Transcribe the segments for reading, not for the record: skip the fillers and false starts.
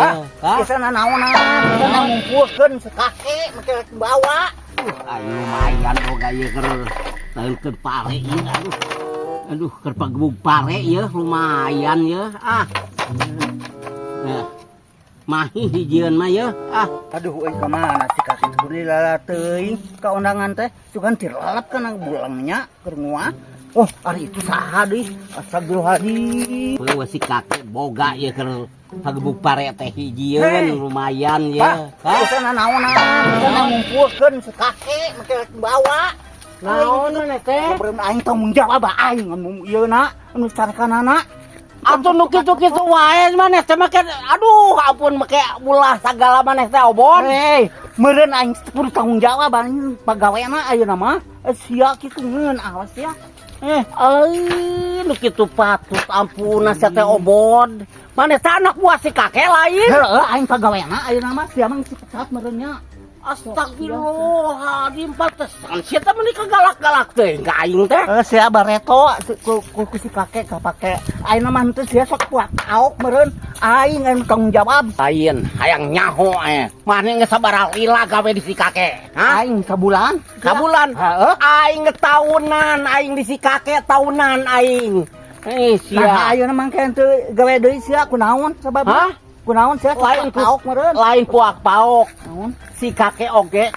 Hah? Biasa naonan, biasa ngumpulkeun si kakek make rek bawa. Ayo lumayan boga ieu keur taeunkeun pare ieu, aduh. Aduh, keur pagebug pare ieu lumayan ieu ah. Nah, mahi hijieun mah ieu ah. Aduh euy, ka mana si kakek teh kudu lala teuing ka undangan teh, sugan tiralap kana bulangnya keur nguah. Oh, ari itu saha deui? Astagfirullahaladzim. Heueuh, si kakek boga ieu keur pagebug pare teh hijieun Hei. Lumayan ieu. Pak, Hah? biasa naonan, biasa ngumpulkeun si kakek make rek bawa. Naon maneh teh? Beureum aing tanggung jawab aing ngomong ieu na anu carikanana. Atuh nu kitu-kitu wae maneh teh make, aduh ampun, make ulah sagala maneh teh, Obon. Hei, meureun aing kudu tanggung jawab aing pagawena ayeuna mah. Eh, sia kitu ngeun awas ya. Eh, euy, nu kitu patut ampun sia teh, Obon. Maneh teh anak buah si kakek lain? Heeh, aing pagawena ayeuna mah, sia mah dipecat meureun nya. Astagfirullahaladzim, pantesan sia teh meuni kagalak-galak teh ka aing teh. Eh, sia bareto ku si kakek kapake. Ayeuna mah henteu, sia sok kuat aok meureun aing anu tanggung jawab. Lain, hayang nyaho eh. Maneh geus sabaraha lila gawe di si kakek? Hah? Aing sabulan. Sabulan? Heeh. Aing tahunan, aing di si kakek tahunan aing. Eh, Nah, sia. Ayeuna mah ke henteu gawe deui sia kunaon sababna? Hah? Kunaon sia sok Lain ku aok meureun? Lain puak paok. Naon? Si kakek oge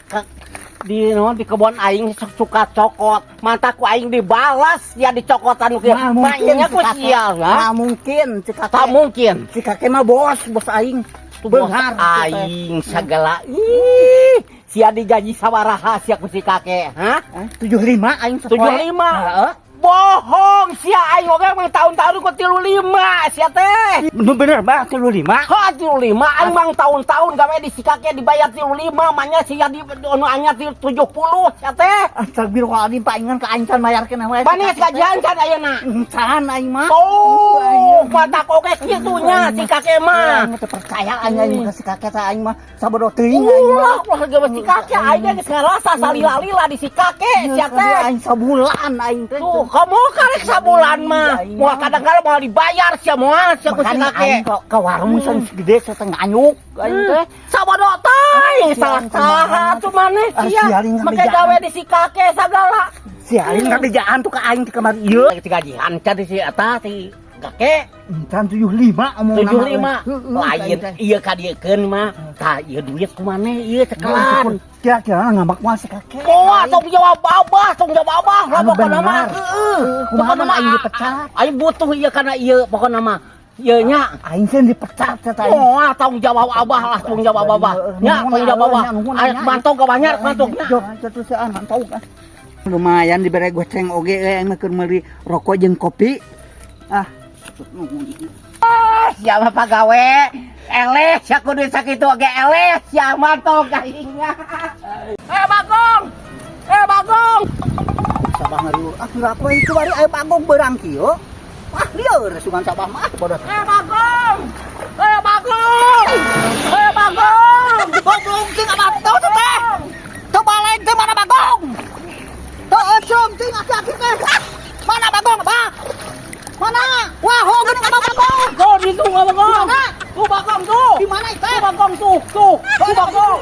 di naon, di kebon aing sok suka cokot. Mata ku aing dibalas ya dicokotan ku. Nah, mungkin Maknya si ku kakek. sial, ha? Nah, mungkin si kakek. Tak mungkin. Si kakek mah bos, bos aing. Tuh bos Beunghar aing segala. Ih, sia digaji sabaraha sia ku si kakek, ha? 75 aing sapoe. 75. Heeh. Bohong sia, aing oge emang tahun-tahun ku 35 sia teh. Bener bener bah 35. Ha, 35, aing mang tahun-tahun gawe di si kakek dibayar 35, manya sia di anu anyar 70 sia teh. Astagfirullahaladzim, paingan ka aing can mayarkeun wae. Panis gajian can ayeuna? Can aing mah. Oh, matak oge kitu nya si kakek mah. Aing mah teu percaya aing, aing mah ka si kakek teh aing mah sabodo teuing aing mah. Ulah, ulah gawe si kakek, aing geus ngarasa salila-lila di si kakek sia teh. Aing sabulan aing teh. Tuh, kamu karek sabulan mah. Aing Moal mah. Kadang-kadang mau dibayar sia, moal sia ku si Makanya kakek. aing ke warung segede setengah anyuk aing teh. Sabodo teuing, salah Sial, saha tuh maneh Ah, sia. sial, ingat Make bejaan. gawe di si kakek sagala. Si aing kabejaan tuh ka aing di kamar ieu. Gajian can di si eta si kakek? Can 75 omong. 75 lain iya kadiekeun mah. Tah, ieu duit ku maneh ieu cekelan. Kira-kira ngambak moal si kakek. Moal, tong jawab abah, tong jawab abah lah Anu pokona mah. bener. Heeh. Kumaha Pokona mah aing dipecat? Aing butuh ieu kana ieu pokona mah. Ieu nya. Aing sih dipecat teh aing. Moal, tong jawab abah lah, tong jawab abah. Nya, tong jawab abah. Ayo mantong ka banyak mantongnya. Jok, terus ah mantau ah. Lumayan dibere goceng oge euy, aing mah keur meuli rokok jeung kopi. Ah. Ah, siapa pagawe? Eleh, sia kudu sakitu oge eleh, sia mantong aingnya. Eh, Bagong. Eh, Bagong. Sabah ngariur. Ah, kira apa itu bari aya Bagong beurang kieu. Wah, lieur sugan sabah mah bodoh. Eh, Bagong. Eh, Bagong. Eh, Bagong. Goblok ting abah teu teh. Teu balik teh, mana Bagong? Teu ecem ting aki-aki teh. Ah, mana Bagong, Abah? Mana? Wah, hogan abah Bagong. Tuh, di tuh Bagong. Di mana? Tuh Bagong tuh. Di mana itu? Tuh Bagong tuh, tuh. Tuh Bagong.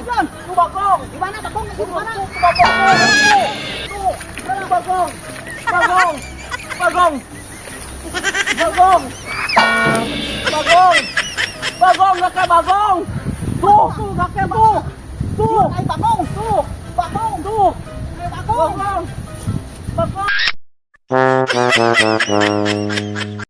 Tuh Bagong. Di mana Bagong? Di mana? Tuh Bagong tuh. Tuh. Tuh Bagong. Bagong. Bagong. Bagong. Bagong. Bagong, kakek Bagong. Tuh, tuh kakek tuh. Tuh. Ay, Bagong. Tuh. Bagong. Tuh. Ay, Bagong. Bagong. Bagong.